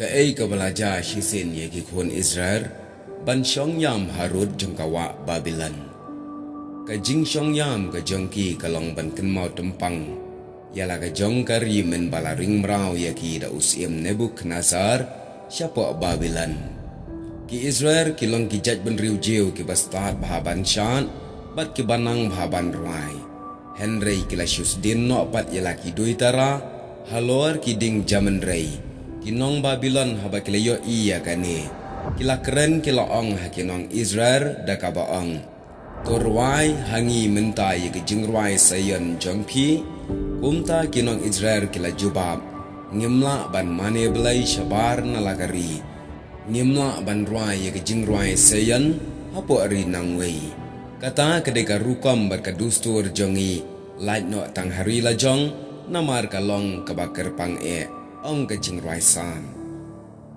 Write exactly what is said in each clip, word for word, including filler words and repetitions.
Kaei kaba la jia shisien ïa ki khun Israel ban shong ïam harud jong ka wah Babilon? Ka jingshong ïam ka jong ki ka long ban kynmaw tympang ïa la ka jong ka ri mynba la ring mraw ïa ki da u syiem Nebukhadnessar shapoh Babilon. Ki Israel ki long ki jaitbynriew Jiw kiba stad bha ban shad bad kiba nang bha ban rwai. Hynrei ki la shu sdien noh pat ïa la ki duitara halor ki dieng jam, hynrei ki nong Babilon haba ki la ïohi ïa kane, ki la kren, ki la ong ha ki nong Israel da kaba ong, "To rwai ha ngi mynta ïa ka jingrwai Sion jong phi." Kumta ki nong Israel ki la jubab, "Ngim lah ban mane blei shabar na la ka ri. Ngim lah ban rwai ïa ka jingrwai Sion hapoh ri nangwei. Kata ka dei ka rukom bad ka dustur jong ngi, lait noh tang ha ri lajong, namar ka long kaba kyrpang eh," ong ka jingrwai Salm.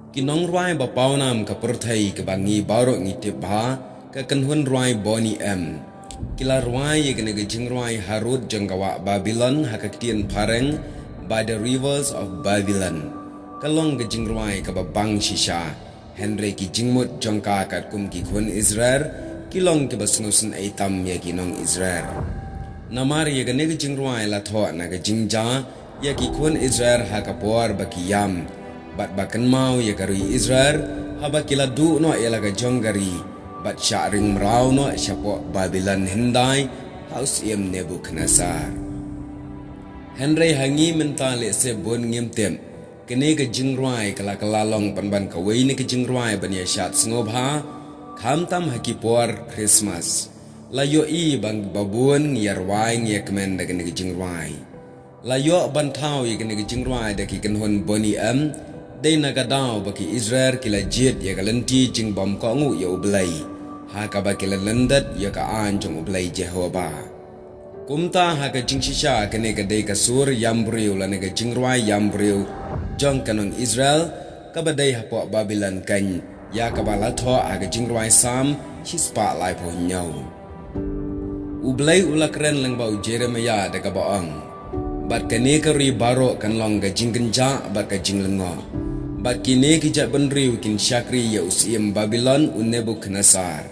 Ki nongrwai ba pawnam ka pyrthei kaba ngi baroh ngi tip bha, ka kynhun rwai Boney M, ki la rwai ïa kane ka jingrwai harud jong ka wah Babilon ha ka ktien phareng By the Rivers of Babylon. Ka long ka jingrwai kaba bang shisha, hynrei ki jingmut jong ka katkum ki khun Israel ki long kiba sngewsynei tam ïa ki nong Israel. Namar ïa kane ka jingrwai la thoh na ka jingjia ïa ki khun Israel ha ka por ba ki ïam bad ba kynmaw ïa ka ri Israel haba ki la duh noh ïa la ka jong ka ri bad shah ring mraw noh shapoh Babilon hyndai ha u syiem Nebukhadnessar. Hynrei ha ngi mynta lehse bun ngim tip, kane ka jingrwai ka la kylla long pynban kawei na ki jingrwai ban ïa shad sngewbha, khamtam ha ki por Christmas. La ïohi ba bun ngi ïa rwai, ngi ïa kmen da kane ka jingrwai. La ïoh ban thaw ïa kane ka jingrwai da ki kynhun Boney M, dei na ka daw ba ki Israel ki la jied ïa ka lynti jingbymkohnguh ïa U Blei, ha kaba ki la lyndet ïa ka aiñ jong U Blei Jehobah. Kumta ha ka jingshisha kane ka dei ka sur ïam briew lane ka jingrwai ïam briew jong ka nong Israel, kaba dei hapoh Babilon keiñ, ïa kaba la thoh ha ka jingrwai Salm shispah laiphew hynñiew. U Blei u la kren lyngba u Jeremiah da kaba ong, "Bad kane ka ri baroh kan long ka jingkynjah bad ka jinglyngngoh. Bad kine ki jaitbynriew kin shakri ïa u syiem Babilon u Nebukhadnessar."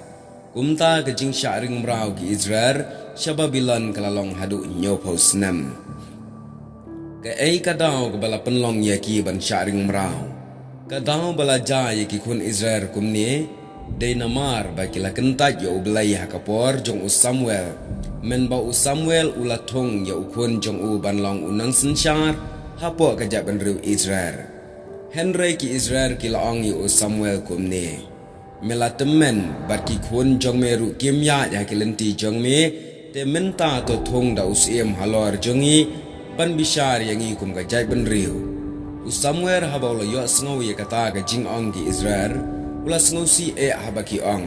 Kumta ka jingshah ring mraw ki Israel sha Babilon ka la long haduh hynñiewphew snem. Kaei ka daw kaba la pynlong ïa ki ban shah ring mraw? Ka daw ba la jia ïa ki khun Israel kumne, dei namar ba ki la kyntait ïa U Blei ha ka por jong u Samuel, mynba u Samuel u la thung ïa u khun jong u ban long u nongsynshar hapoh ka jaitbynriew Israel. Hynrei ki Israel ki la ong ïa u Samuel kumne, "Me la tymmen, bad ki khun jong me ruh kim ïaid ha ki lynti jong me, te mynta to thung da u syiem halor jong ngi ban bishar ïa ngi kum ka jaitbynriew." U Samuel haba u la ïohsngew ïa kata ka jingong ki Israel, u la sngewsih eh haba ki ong,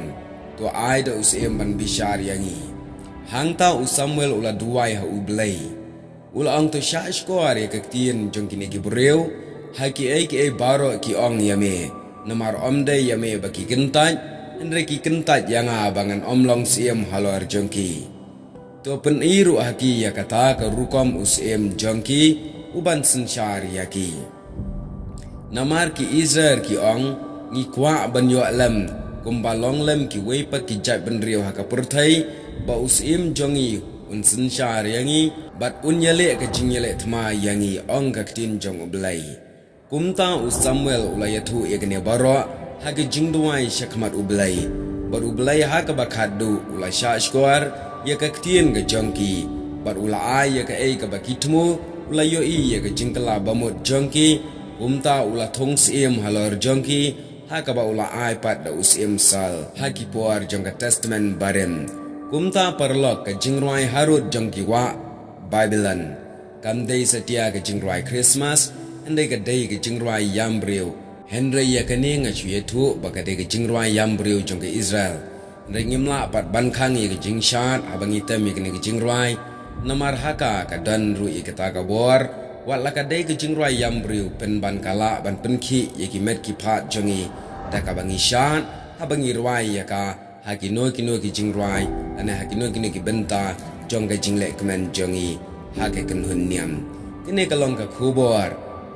"To ai da u syiem ban bishar ïa ngi." Hangta u Samuel u la duwai ha U Blei. U la ong, "To shah shkor ïa ka ktien jong kine ki briew, ha kiei kiei baroh ki ong ïa me, namar ym dei ïa me ba ki kyntait, hynrei ki kyntait ïa nga ba ngan ym long syiem halor jong ki. To pyni ruh ha ki ïa kata ka rukom u syiem jong ki, u ban synshar ïa ki. Namar ki Israel ki ong, 'Ngi kwah ban ïoh lem, kumba long lem kiwei pat ki jaitbynriew ha ka pyrthei, ba u syiem jong ngi un synshar ïa ngi, bad un ïaleh ka jingïaleh thma ïa ngi, ong ka ktien jong U Blei.'" Kumta u Samuel u la ïathuh ïa kane baroh ha ka jingduwai sha khmat U Blei. Bad U Blei ha kaba khatduh u la shah shkor ïa ka ktien ka jong ki, bad u la ai ïa kaei kaba ki thmu, u la ïohi ïa ka jingkylla bamut jong ki. Kumta u la thung syiem halor jong ki, ha kaba u la ai pat da u syiem Saul ha ki por jong ka Testament Barim. Kumta paralok, ka jingrwai harud jong ki wah Babilon kam dei satia ka jingrwai Christmas, hynrei ka dei ka jingrwai ïam briew. Hynrei ïa kane nga shu ïathuh ba ka dei ka jingrwai ïam briew jong ka Israel. Hynrei ngim lah pat ban khang ïa ka jingshad haba ngi tem ïa kane ka jingrwai, namar ha ka ka don ruh ïa kata ka bor, wat la ka dei ka jingrwai ïam briew, pynban ka lah ban pynkhih ïa ki met ki phad jong ngi da kaba ngi shad haba ngi rwai ïa ka ha kino kino ki jingrwai, lane ha kino kino ki bynta jong ka jingleh kmen jong ngi ha ka kynhun niam. Kane ka long ka khubor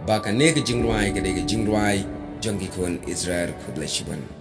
ba kane ka jingrwai ka dei ka jingrwai jong ki khun Israel. Khublei shibun.